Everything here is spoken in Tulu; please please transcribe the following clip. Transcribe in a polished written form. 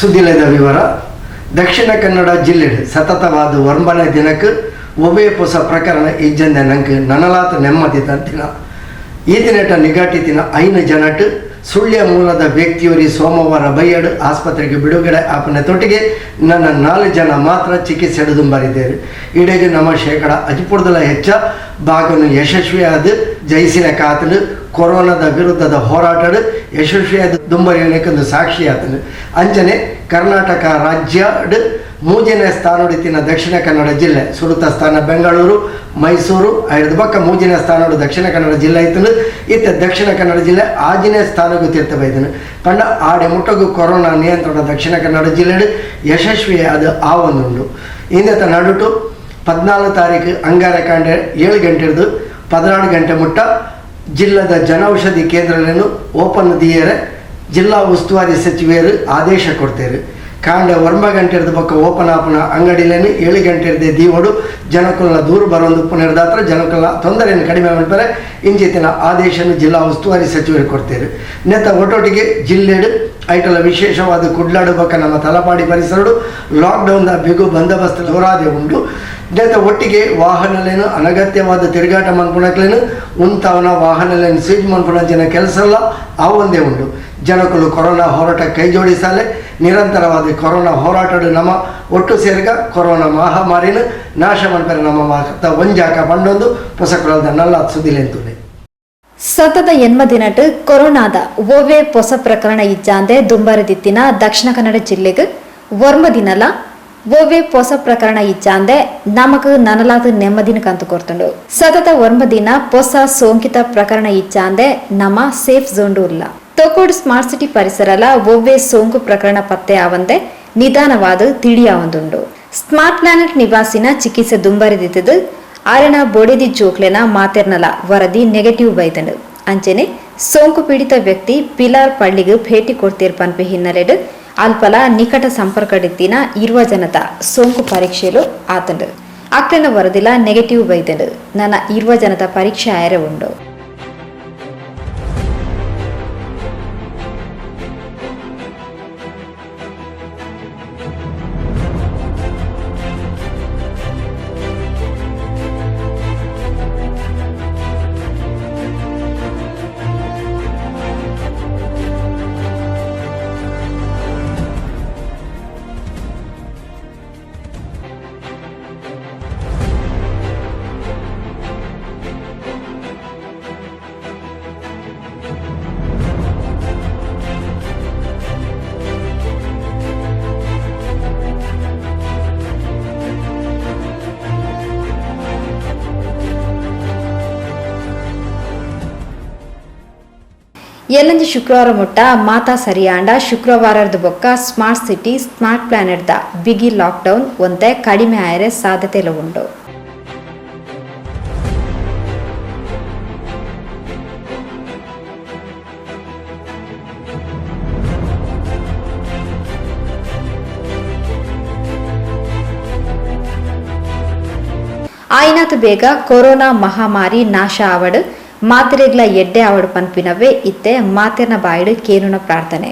ಸುದ್ದಿಲದ ವಿವರ. ದಕ್ಷಿಣ ಕನ್ನಡ ಜಿಲ್ಲೆ ಸತತವಾದ 9ನೇ ದಿನಕ್ಕೆ ಒಬ್ಬೇ ಹೊಸ ಪ್ರಕರಣ ಇಜ್ಜಂದೆ ನಂಗೆ ನನಲಾತ ನೆಮ್ಮದಿ ದಿನ. ಈ ದಿನಟ ನಿಗಾಟಿತಿನ 5 ಜನಟ್ ಸುಳ್ಯ ಮೂಲದ ವ್ಯಕ್ತಿಯೊರಿ ಸೋಮವಾರ ಬೈಯಡು ಆಸ್ಪತ್ರೆಗೆ ಬಿಡುಗಡೆ ಆಪನ ತೊಟ್ಟಿಗೆ ನನ್ನ 4 ಜನ ಮಾತ್ರ ಚಿಕಿತ್ಸೆ ದುಂಬರಿದ್ದೇವೆ. ಇಡೆಗೆ ನಮ್ಮ 50% ಹೆಚ್ಚ ಭಾಗವನ್ನು ಯಶಸ್ವಿಯಾದ ಜಯಿಸಿನ ಕಾತನು ಕೊರೋನಾದ ವಿರುದ್ಧದ ಹೋರಾಟಡು ಯಶಸ್ವಿಯಾದ ದುಂಬರಿಯನಕ್ಕೊಂದು ಸಾಕ್ಷಿಯಾತನು. ಅಂಚನೆ ಕರ್ನಾಟಕ ರಾಜ್ಯಡ್ 3ನೇ ಸ್ಥಾನೊಡಿತಿನ ದಕ್ಷಿಣ ಕನ್ನಡ ಜಿಲ್ಲೆ, ಸುರುತ ಸ್ಥಾನ ಬೆಂಗಳೂರು, ಮೈಸೂರು, ಐದು ಬಕ್ಕ 3ನೇ ಸ್ಥಾನೋಡು ದಕ್ಷಿಣ ಕನ್ನಡ ಜಿಲ್ಲೆ ಐತನು. ಇತ್ತ ದಕ್ಷಿಣ ಕನ್ನಡ ಜಿಲ್ಲೆ 6ನೇ ಸ್ಥಾನಕ್ಕೂ ತೀರ್ಥ ಬೈದನು. ಪಂಡ ಆಡೆ ಮುಟ್ಟಗು ಕೊರೋನಾ ನಿಯಂತ್ರಣ ದಕ್ಷಿಣ ಕನ್ನಡ ಜಿಲ್ಲೆ ಯಶಸ್ವಿಯಾದ ಆ ಒಂದುಂಡು. ಇಂದತ ನಡುಟು 14 ತಾರೀಕು ಅಂಗಾರ ಕಾಂಡೆ 7 ಗಂಟೆ ಹಿಡಿದು 16 ಗಂಟೆ ಮುಟ್ಟ ಜಿಲ್ಲದ ಜನೌಷಧಿ ಕೇಂದ್ರಗಳನ್ನು ಓಪನ್ ದಿಯರೆ ಜಿಲ್ಲಾ ಉಸ್ತುವಾರಿ ಸಚಿವರು ಆದೇಶ ಕೊಡ್ತೇವೆ. ಕಾಂಡೆ 9 ಗಂಟೆ ಹಿಡಿದು ಬೊಕ್ಕ ಓಪನ್ ಆಪನ ಅಂಗಡಿಲೇನು 7 ಗಂಟೆ ಹಿಡಿದೆ ದೀವಡು ಜನಕುಲ್ನ ದೂರು ಬರೋದು ಪುನರ್ದಾತ್ರ ಜನಕುಲ್ನ ತೊಂದರೆಯನ್ನು ಕಡಿಮೆ ಮಾಡ್ತಾರೆ. ಇಂಚಿತಿನ ಆದೇಶನ ಜಿಲ್ಲಾ ಉಸ್ತುವಾರಿ ಸಚಿವರು ಕೊಡ್ತೇವೆ. ನೆತ್ತ ಒಟ್ಟೊಟ್ಟಿಗೆ ಜಿಲ್ಲೆಡು ಐಟಲ ವಿಶೇಷವಾದ ಕುಡ್ಲಾಡು ಬೊಕ್ಕ ನಮ್ಮ ತಲಪಾಡಿ ಪರಿಸರಡು ಲಾಕ್ಡೌನ್ ಬಿಗು ಬಂದೋಬಸ್ತ್ ಜೋರಾದೆ ಉಂಟು. ನೆತ್ತ ಒಟ್ಟಿಗೆ ವಾಹನಲೇನು ಅನಗತ್ಯವಾದ ತಿರುಗಾಟ ಮನ್ಪುಣಕ್ಲೇನು ಉಂತಾವನ ವಾಹನಲೇನು ಸೀಜ್ ಮನ್ಪುಣ ಜನ ಕೆಲಸ ಎಲ್ಲ ಆ ಒಂದೇ ಉಂಟು. ಜನಕುಲು ಕೊರೋನಾ ಹೋರಾಟ ಕೈ ಜೋಡಿಸಲೆ. ನಿರಂತರವಾದ ಕೊರೋನಾ ಹೋರಾಟಡು ನಮ್ಮ ಒಟ್ಟು ಸೇರ್ಗ ಕೊರೋನಾ ಮಹಾಮಾರಿನ ನಾಶ ಮನ್ಪರೆ ನಮ್ಮ ಮಾತ ಒಂಜಾಕ ಪಂಡೊಂದು ಪೊಸಕುಲದ ನಲ್ಲ ಸುದ್ದಿಲೆಂತುಲೆ. ಸತತ ಎನ್ಮ ದಿನಟ್ ಕೊರೋನಾದ ಓವೇ ಹೊಸ ಪ್ರಕರಣ ಇಜ್ಜಾಂದೆ ದುಂಬರಿದಿತ್ತಿನ ದಕ್ಷಿಣ ಕನ್ನಡ ಜಿಲ್ಲೆಗೆ ಒರ್ಮ ದಿನಲ ಓವೇ ಹೊಸ ಪ್ರಕರಣ ಇಜ್ಜಾಂದೆ ನಮಕ್ ನನಲಾದ ನೆಮ್ಮದಿನ ಕಂತು ಕೊರ್ತುಂಡು. ಸತತ ಒರ್ಮ ದಿನ ಹೊಸ ಸೋಂಕಿತ ಪ್ರಕರಣ ಇಜ್ಜಾಂದೆ ನಮ ಸೇಫ್ ಝೋನ್ ಇಲ್ಲ. ತೊಕೋಡ್ ಸ್ಮಾರ್ಟ್ ಸಿಟಿ ಪರಿಸರಲ ಒವ್ವೇ ಸೋಂಕು ಪ್ರಕರಣ ಪತ್ತೆ ಆವಂದೆ ನಿಧಾನವಾದ ತಿಳಿಯಾವಂದುಂಡು. ಸ್ಮಾರ್ಟ್ ಪ್ಲಾನೆಟ್ ನಿವಾಸಿನ ಚಿಕಿತ್ಸೆ ದುಂಬರಿದಿತ್ತದು ಆರೆನ ಬೊಡೆದಿ ಜೋಕ್ಲೆನ ಮಾತೆರ್ನಲ ವರದಿ ನೆಗೆಟಿವ್ ಬೈದಂಡು. ಅಂಚೆನೆ ಸೋಂಕು ಪೀಡಿತ ವ್ಯಕ್ತಿ ಪಿಲಾರ್ ಪಳ್ಳಿಗೆ ಭೇಟಿ ಕೊಡ್ತೀರ್ ಪನ್ಪೆ ಹಿನ್ನೆಲೆಡ್ ಅಲ್ಪಲ ನಿಕಟ ಸಂಪರ್ಕಡಿತ್ತಿನ 20 ಜನತ ಸೋಂಕು ಪರೀಕ್ಷೆಲು ಆತಂಡು. ಅಕ್ಲೆನ ವರದಿಲ ನೆಗೆಟಿವ್ ಬೈದಂಡು. ನನ್ನ 20 ಜನತ ಪರೀಕ್ಷೆ ಆಯರೆ ಉಂಡು. ಎಲ್ಲಂಜಿ ಶುಕ್ರವಾರ ಮುಟ್ಟ ಮಾತಾ ಸರಿಯಾಂಡ ಶುಕ್ರವಾರದ ಬೊಕ್ಕ smart city smart planet the ಬಿಗಿ ಲಾಕ್ಡೌನ್ ಒಂತೆ ಕಡಿಮೆ ಆಯರೆ ಸಾಧ್ಯತೆ ಉಂಡು. ಆಯ್ನಾತ್ ಬೇಗ ಕೊರೋನಾ ಮಹಾಮಾರಿ ನಾಶ ಆವಡು ಮಾತ್ರೆಗ್ಲ ಎಡ್ಡೆ ಆವಡು ಪನ್ಪಿನವೇ ಇತ್ತೆ ಮಾತೆರ್ನ ಬಾಯಿಡು ಕೇನುನ ಪ್ರಾರ್ಥನೆ.